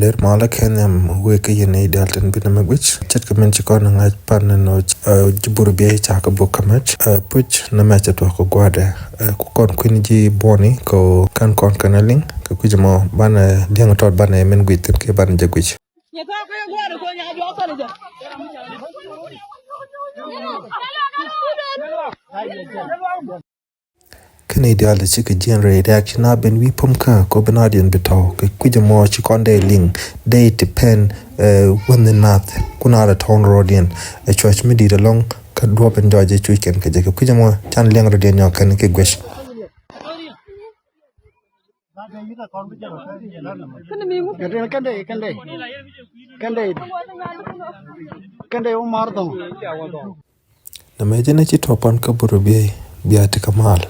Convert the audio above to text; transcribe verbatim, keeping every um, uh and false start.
Ler malä kɛ nhiam wëë kä yɛn i̱ diaal tin bi nɛmɛ guic. Ce̱tkɛ min ci kɔn ŋa̱c pan ni nɔ, ɛ, ji̱ Bur Biey ca kɛ buk kä mɛc. Ɛ, puc nɛmɛ cɛ tuɔk kɛ gua̱dɛ. Ɛ, ku kɔn kui̱n ji̱ buɔni kɛ kɛn kɔn kɛn a liŋ. Kɛ kui̱c mɔ banɛ, ɛ, diɛŋ tɔt banɛ, ɛ, min guic thin kɛ banɛ jɛ guic. Kɛn i̱ diaal ti cikɛ jiɛn rɛy rɛ̈ɛ̈k ci na ben wi̱i̱ pom kä kɔ ben a diɛn bi tɔ̱w kɛ kui̱c mɔ ci kɔn dee liŋ dee ti pɛn, ɛ, wän ni nath kun a rɛ tɔ̱w rɔɔdiɛn. Ɛ cuɔc mi di̱i̱t ɛlɔ̱ŋ kä duɔ̱p in jɔɔc ɛ cuc kɛn kɛ jɛ kɛ kui̱c mɔ can liɛŋ rɔɔdiɛn nyɔk kɛn kɛ guec. Kɛn dee, kɛn dee, kɛn dee, kɛn dee, kɛn dee wä mar dhɔŋ. Nɛmɛ jɛn a ci tuɔpan kä Bur Biey bia ti kɛ mal.